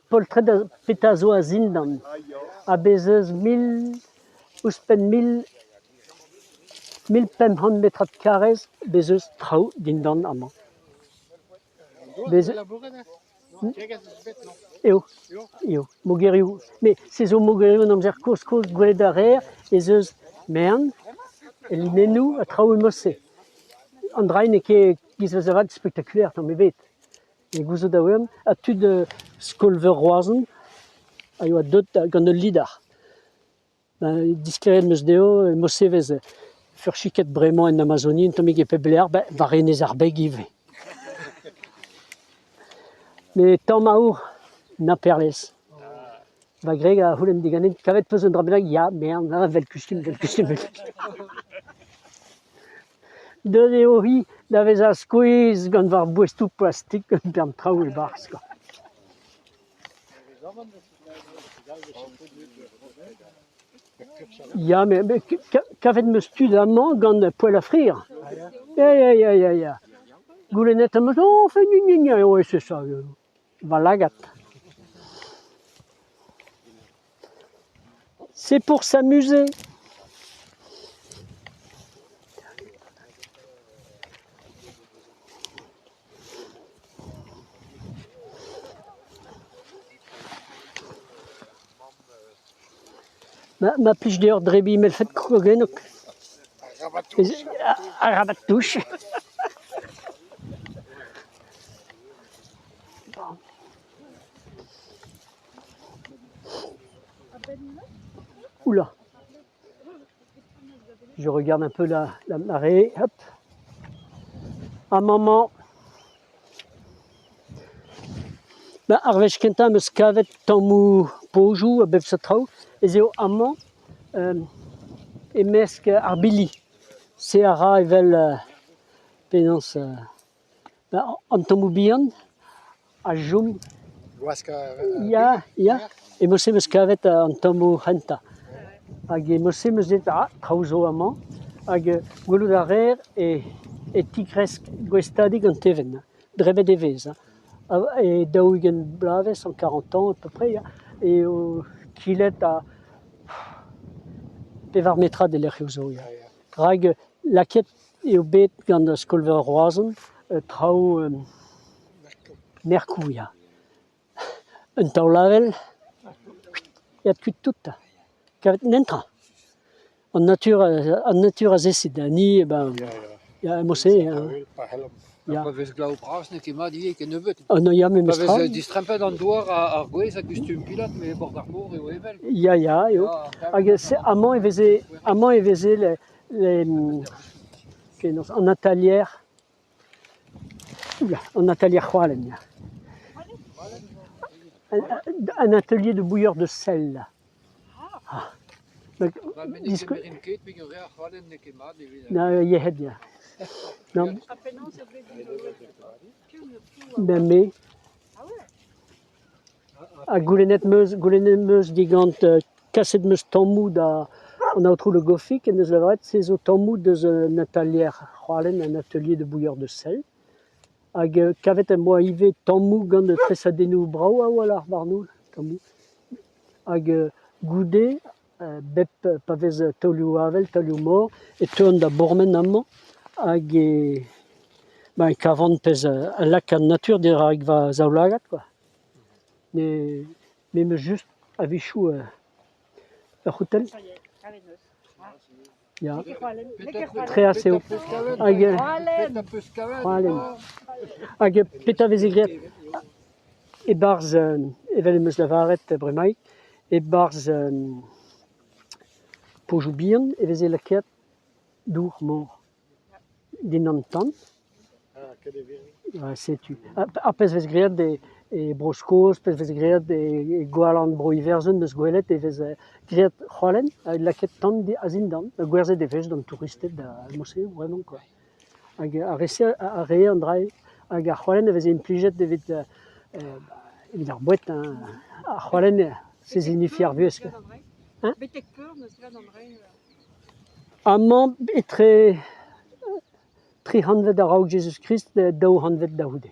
Poltred petra zo a-zindan ha bez' eus mil ouzhpenn mil 1500 metrad karrez bez' eus traoù dindan amañ. Bez' eo, eo, mogerioù. Met se zo mogerioù an amzer kozh-kozh gwelet a reer ez eus maen, linennoù ha traoù e-mod-se. An dra-se n'eo ket 'giz 'vez avat spectaculaire tamm ebet. E gouzout a oan ha tud skol-veur Roazhon a yoa deuet gant ul lidar. Disklêriet 'm eus dezho e-mod-se 'vez furchiket bremañ en Amazonie un tammig e pep lec'h, ben war Enez ar Beg ivez. Met tamm aour na perlez. Va gwreg a c'houlenn diganin kavet 'peus un dra bennak? Ya, mern, 'vel kustum, 'vel kustum. Deuet eo-hi da vezañ skuizh gant va boestoù plastik un bern traoù e-barzh kwa. Ya met kavet 'm eus tud amañ gant poell ha frir. Ya ya ya ya ya. Goulennet am eus oh enfin gna gna gna ouais c'est ça va lagad. C'est pour s'amuser. Ma plij deoc'h drebiñ mellfed krogennoù. Arabat touch. Oula. Je regarde un peu la, la marée. Hop. Un moment. Ba ar wech kentañ 'm eus kavet tammoù pozioù a bep seurt traoù ez eo amañ e-mesk ar bili. Se a ra evel penaos An tammoù bihan a chom. Ya, ya, e-mod-se 'm eus kavet an tammoù c'hentañ. Hag e-mod-se 'm eus dit ah, traoù zo amañ. Hag gwelout a reer e tigresk gouestadig an tevenn. Drebet e vez hein. E 40 bloavezh, en 40 ans à peu près, ya, eo kilet a pevar metrad e lec'hioù zo ya. Rak lakaet eo bet gant skol-veur Roazhon traoù merkoù ya. Un taol-avel aet kuit tout kavet netra. An natur an natur a zesid ha ni ben ya mod-se ya. Pa vez glav bras n'eo ket mat ivez kennebeut. Ah non ya memes Pa tra. vez distrempet an douar ar gwez a gustum pilat met e bord ar mor eo evel. Ya ya eo. Hag amañ e veze amañ e veze penaos an atalier oula an atalier c'hoalen ya. Un atelier de bouilleur de sel. Ah. Na yec'hed ya. Non. Ben me. Ha goulennet 'm eus goulennet 'm eus digant kaset 'm eus tammoù da an aotrou Le Goffic en deus lavaret se zo tammoù deus un atalier c'hoalen, un atelier de bouilleur de sel. Hag kavet em boa ivez tammoù gant tresadennoù brav a-walc'h warno, tammoù. Hag goude bep pa vez taolioù-avel, taolioù-mor e teuan da bourmen amañ hag e e kavan pezh a lak an natur dirak va zaoulagad kwa. Me 'm eus just a-wechoù ur c'houtell. Ya, treas eo. Hag c'hoalen. Hag petra 'veze graet e-barzh evel em eus lavaret bremaik, e-barzh pozioù bihan e veze lakaet dour mor. Dindan tan. Setu. Ar pezh 'vez graet e Bro-Skos, pezh 'vez graet e Gwalarn Bro-Iwerzhon 'meus gwelet e vez graet c'hoalen ha lakaet tan a-zindan. Gwerzhet e vez d'an touristed da mod-se bremañ kwa. Hag ar re-se a rae an dra-se. Hag ar c'hoalen a veze implijet evit evit ar boued hein. Ar c'hoalen se 'zinifi ar vuhez kwa. Hein? Betek peur 'neus graet an dra-se? Amañ etre tri c'hantved a-raok Jezuz-Krist ha daou c'hantved da c'houde.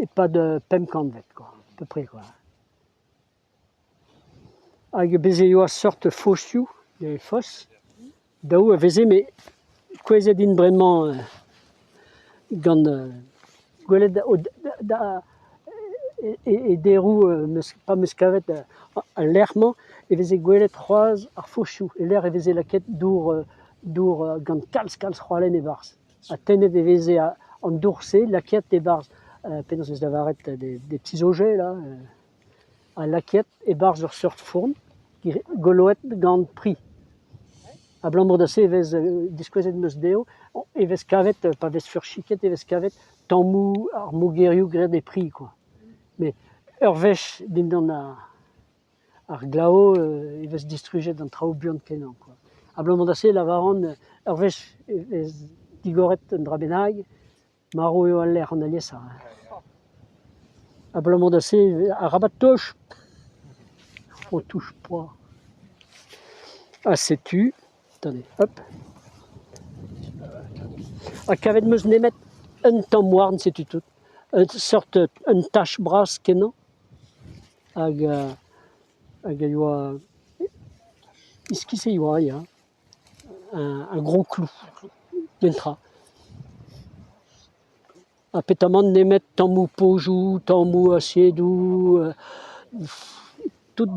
E-pad pemp kantved kwa, à peu près kwa. Hag bez' e oa seurt fosioù, des fosses, daou a veze met kouezhet int bremañ gant gwelet da e deroù pa 'meus kavet al lec'h-mañ e veze gwelet c'hoazh ar fosioù e-lec'h e veze lakaet dour dour gant kalz-kalz c'hoalen e-barzh ha tennet e veze an dour-se lakaet e-barzh penaos e vez lavaret des petits objets là ha lakaet e-barzh ur seurt forn goloet gant pri. Abalamour da se e vez diskouezet 'm eus dezho e vez kavet pa vez furchiket e vez kavet tammoù ar mogerioù graet e pri kwa. Met ur wech dindan ar glav e vez distrujet an traoù buan-kenañ kwa. Abalamour da se e lavaran ur wech e vez digoret un dra bennak, marv eo al lec'h an aliesañ. Abalamour da se arabat touch, on touche pas. Ha setu, attendez, hop. Ha kavet 'm eus nemet un tamm houarn setu tout. Un seurt un tach bras-kenañ hag hag a yoa iskis e oa ya, un gros clou, netra. Ha petamant nemet tammoù pozioù, tammoù asiedoù, tout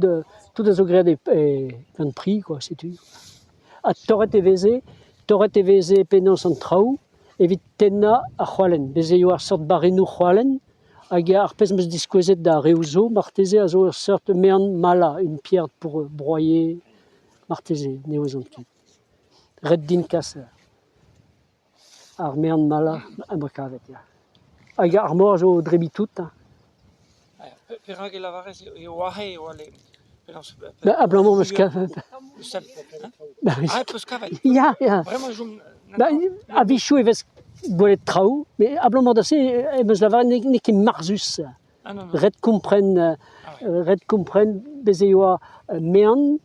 tout a zo graet e gant pri kwa setu. Ha torret e veze, torret e veze penaos an traoù evit tennañ ar c'hoalenn. Bez' e oa ur seurt barrennoù c'hoalenn hag ar pezh 'm eus diskouezet d'ar reoù zo marteze a zo ur seurt mean malañ, une pierre pour broyer marteze, ne ouzon ket. Ret din kas ar mean malañ am boa kavet ya. Hag ar mor zo o drebiñ tout hein. Perak e lavarez eo aze e oa penaos Abalamour 'm eus kavet. Ah, 'peus kavet? Ya, ya. Bremañ chom... A-wechoù e vez gwelet traoù, met abalamour da se em eus lavaret n'eo ket marzhus. Ah, non, non. Ret kompren, ret kompren bez' e oa mean,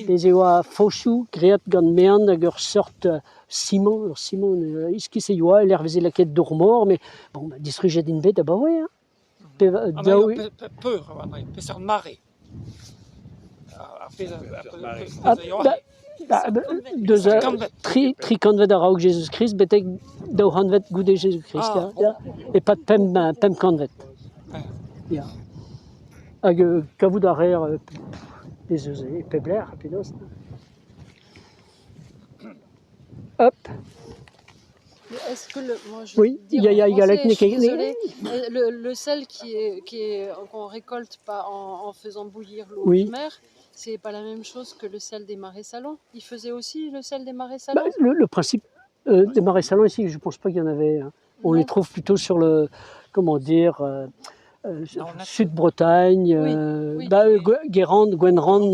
bez' e oa foñsoù graet gant mean hag ur seurt simant, ur simant iskis e oa e-lec'h e veze lakaet dour-mor, met bon, distrujet int bet abaoe hein. Pe Ah, daou Peur, peseurt mare? Ar pezh Ah, a yoa ba, deus tri, tri kantved a-raok Jezuz-Krist betek daou c'hantved goude Jezuz-Krist, Ah, ya, ya. E-pad pemp, pemp kantved. Ya. Hag kavout a reer ez eus e pep lec'h ha penaos. Hop. Est-ce que le, moi je Oui, vais dire il y a, en il y a français, je suis la désolée. Le sel qui est, qui est, qu'on récolte pas en, en faisant bouillir l'eau Oui. de mer, c'est pas la même chose que le sel des marais salants. Ils faisaient aussi le sel des marais Bah, salants? le principe des marais salants ici, je pense pas qu'il y en avait, hein. On les Non. trouve plutôt sur le, comment dire, Dans la nature. sud Bretagne, Oui, oui. bah, Guérande, Gwenrann.